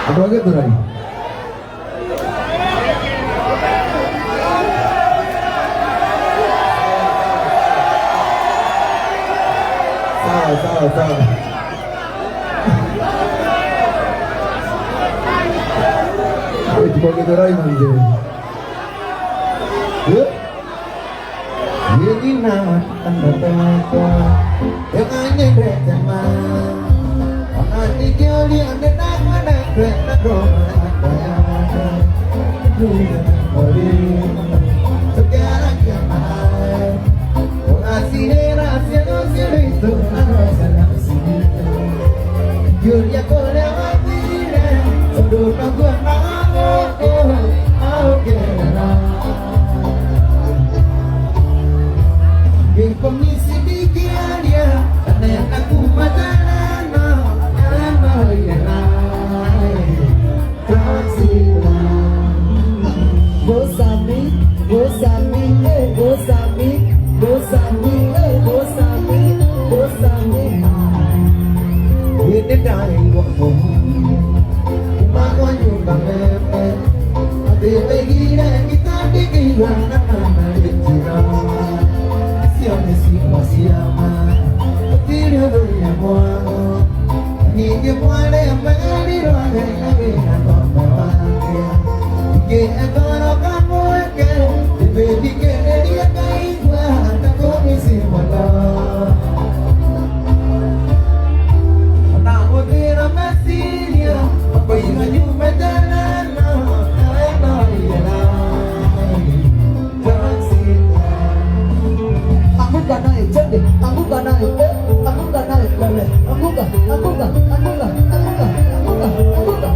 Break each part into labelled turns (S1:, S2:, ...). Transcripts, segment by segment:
S1: Andũ a Gĩthũrai. Sawa sawa sawa. Wewe tuko Githurai manze. Eh?
S2: Anguka naye twende, anguka naye eh, anguka naye wewe, anguka, anguka, anguka, anguka, anguka, anguka.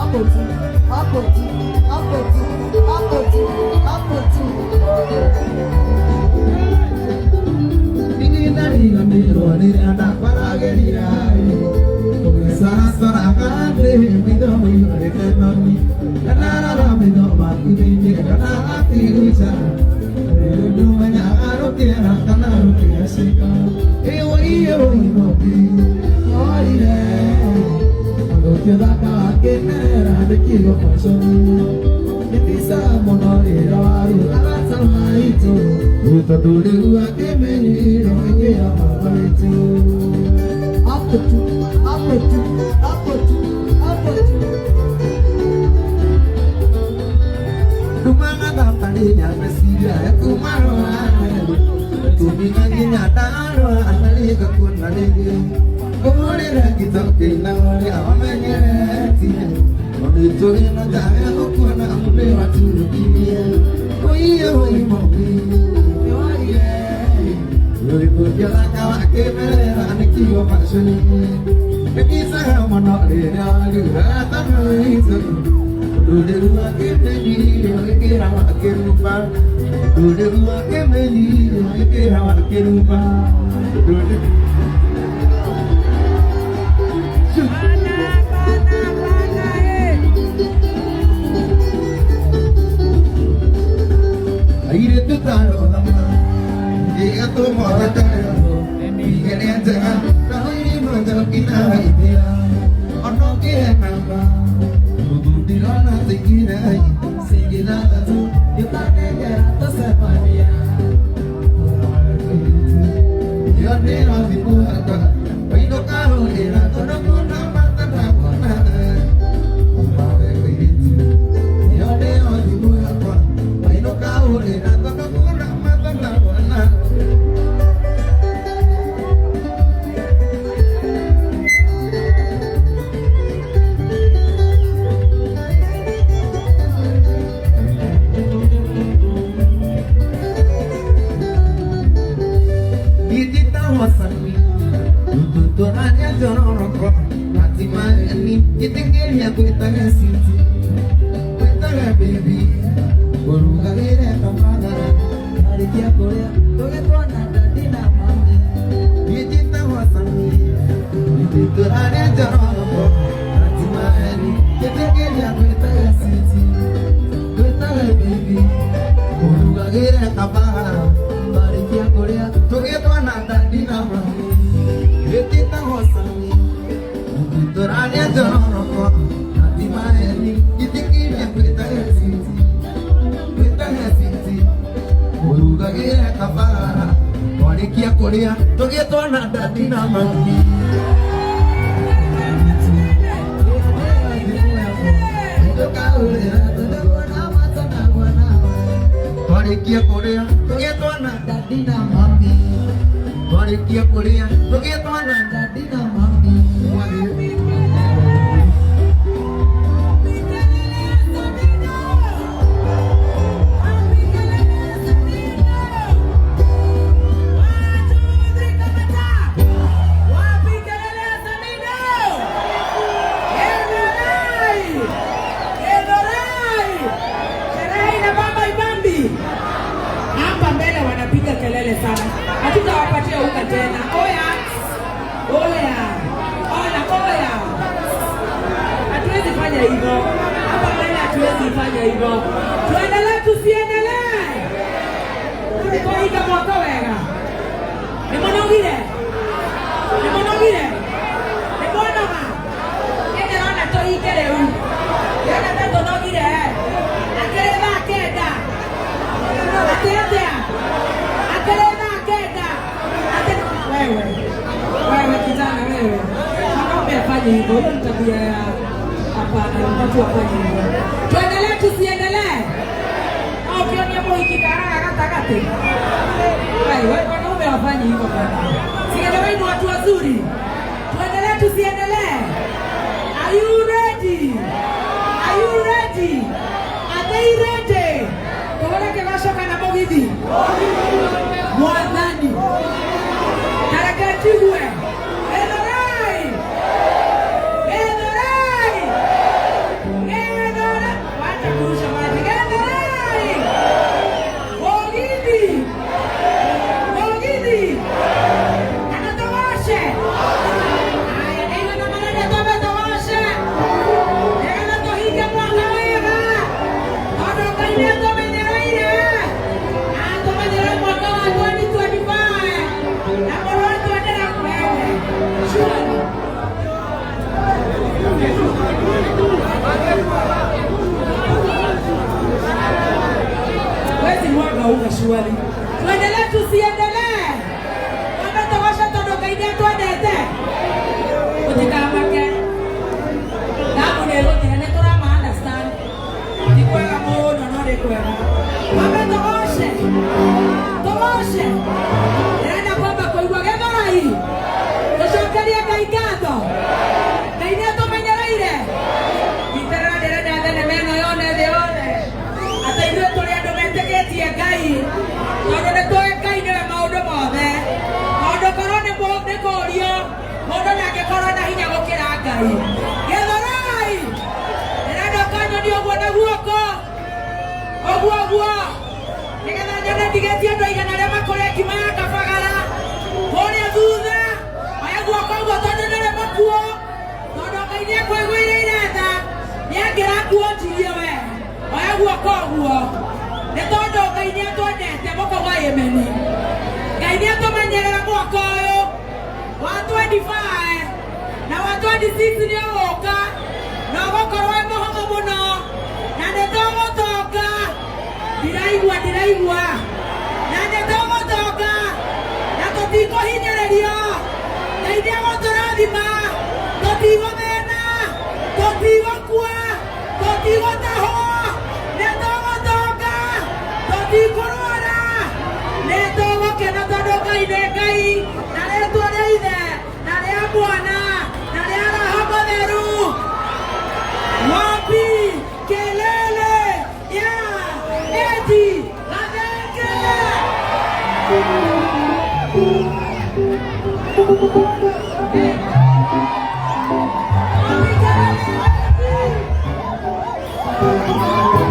S2: Apoti, apoti, apoti, apoti, apoti. Apoti, apoti, apoti, apoti.
S3: Ngai. Gĩthũrai ndĩrenda ũkanyonia ũguo na guoko ũguo ũguo nĩgetha nyone ndigĩtie andũ aigana arĩa makũrĩa ngima ya kabagara kũrĩa thutha. Oya guoko ũguo tondũ ndũrĩ mũkuo, tondũ Ngai nĩ akũiguĩrĩire tha, nĩ angĩrakuonjirie we. Oya guoko ũguo nĩ tondũ Ngai nĩ atwendete, mũkauga ĩmeni. Ngai nĩ atũmenyerera mwaka ũyũ wa 25 na wa 26 nĩ ũgũka na ũgũkorwo wĩ mũhũthũ mũno na nĩ tũgũtonga. Ndiraigua, ndiraigua. Na nĩ tũgũtonga na tũtikũhinyĩrĩrio. Ngai nĩ egũtũrathima, tũtigũthĩna, tũtigũkua, tũtigũtahwo, nĩ tũgũtonga, tũtikũrwara, nĩ tũgũkena tondũ Ngai nĩ Ngai, na rĩtwa rĩa Ithe na rĩa Mwana na rĩa Roho Mũtheru. Wapi kelele ya Edi Gathenge? Wapi kelele ya Edi?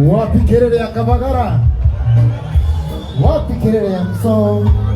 S1: Wapi kelele ya Kabagara? Wapi kelele ya Msong?